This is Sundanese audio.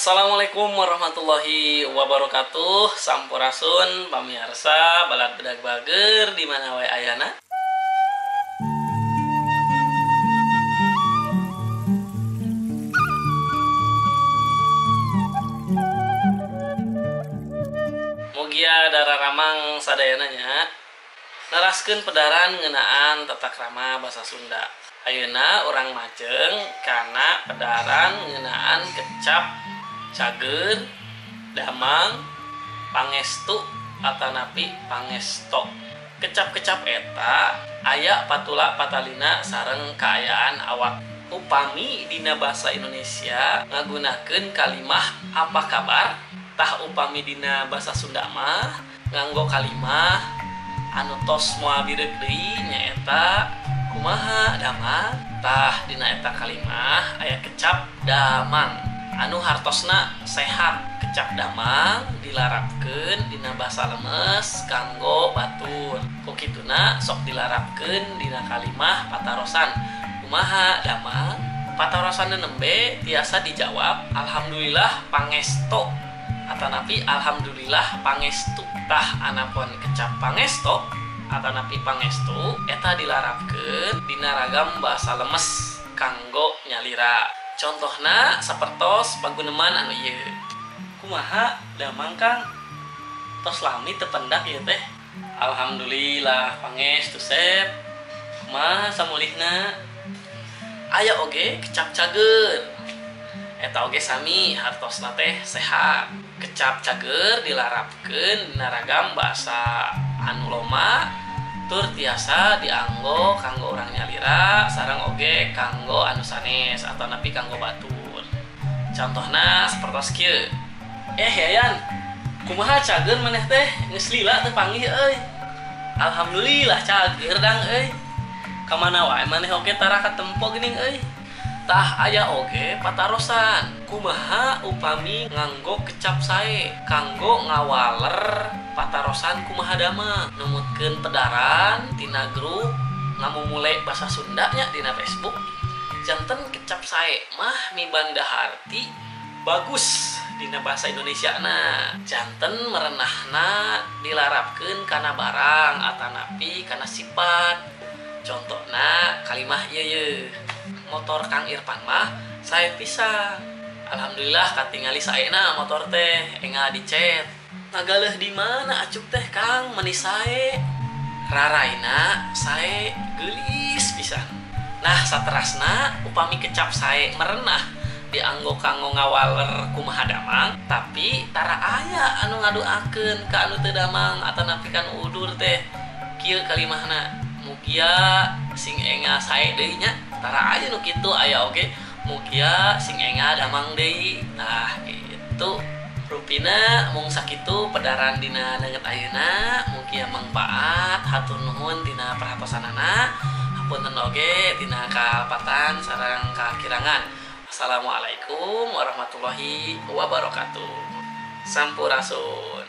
Assalamualaikum warahmatullahi wabarakatuh. Sampurasun pamirsa balad bedag bager di mana wae ayana. Mugia dararamang sadayana nya. Neraskeun pedaran ngeunaan tata krama basa Sunda. Ayeuna urang majeng kana pedaran ngeunaan kecap cager, damang, pangestu atanapi pangesto. Kecap-kecap eta aya patula patalina sareng kaayaan awak. Upami dina bahasa Indonesia ngagunakeun kalimah apa kabar, tah upami dina bahasa Sunda mah nganggo kalimah anu tos moal bireuk deui nyaeta kumaha damang. Tah dina eta kalimah aya kecap damang anu hartosna sehat. Kecap damang dilarapkeun dina basa lemes kanggo batur. Ku kituna sok dilarapkeun dina kalimah patarosan kumaha damang. Patarosan nembe tiasa dijawab alhamdulillah pangesto atanapi alhamdulillah pangestu. Tah anapun kecap pangesto atanapi pangestu eta dilarapkeun dina ragam basa lemes kanggo nyalira. Contohna sapertos paguneman anu ieu. Kumaha damang Kang? Tos lami teu pendak ieu teh. Alhamdulillah pangestu Sep. Kumaha samulihna? Aya oge kecap cager. Eta oge sami hartosna teh sehat. Kecap cager dilarapkeun dina ragam basa anu loma tur tiasa dianggo kanggo urang nyalira sareng oge kanggo anu sanes atanapi kanggo batur. Contohna sapertos kieu. Yayan, kumaha cager maneh teh geus lila teu panggih euy. Alhamdulillah cager dang euy. Ka mana wae maneh oge tara katempo geuning euy. Tah aya oge patarosan kumaha upami nganggo kecap sae kanggo ngawaler patarosan kumaha damang. Numutkeun pedaran tina grup ngamumule basa Sunda nya dina Facebook. Janten kecap sae mah mibanda harti bagus dina bahasa Indonesia na. Janten merenahna dilarapkeun kana barang atanapi kana sifat. Contohna kalimah ieu ye. Motor Kang Irfan mah sae pisan. Alhamdulillah katingali saena motor teh engal dicet. Ngagaleuh di mana acuk teh Kang meuni sae. Raraina sae geulis pisan. Nah saterasna upami kecap sae merenah dianggo kanggo ngawaler kumaha damang, tapi tara aya anu ngaduakeun ka anu teu damang atanapi kan udur teh. Kieu kalimahna mugia sing enga sae deui nya. Tara aya nu kitu aya oge mugia sing enga damang deui. Tah kitu rupina mung sakitu pedaran dina danget ayeuna mugia mangpaat. Hatur nuhun dina perhatosanana. Hapunten oge dina kalepatan sareng kakirangan. Assalamualaikum warahmatullahi wabarakatuh. Sampurasun.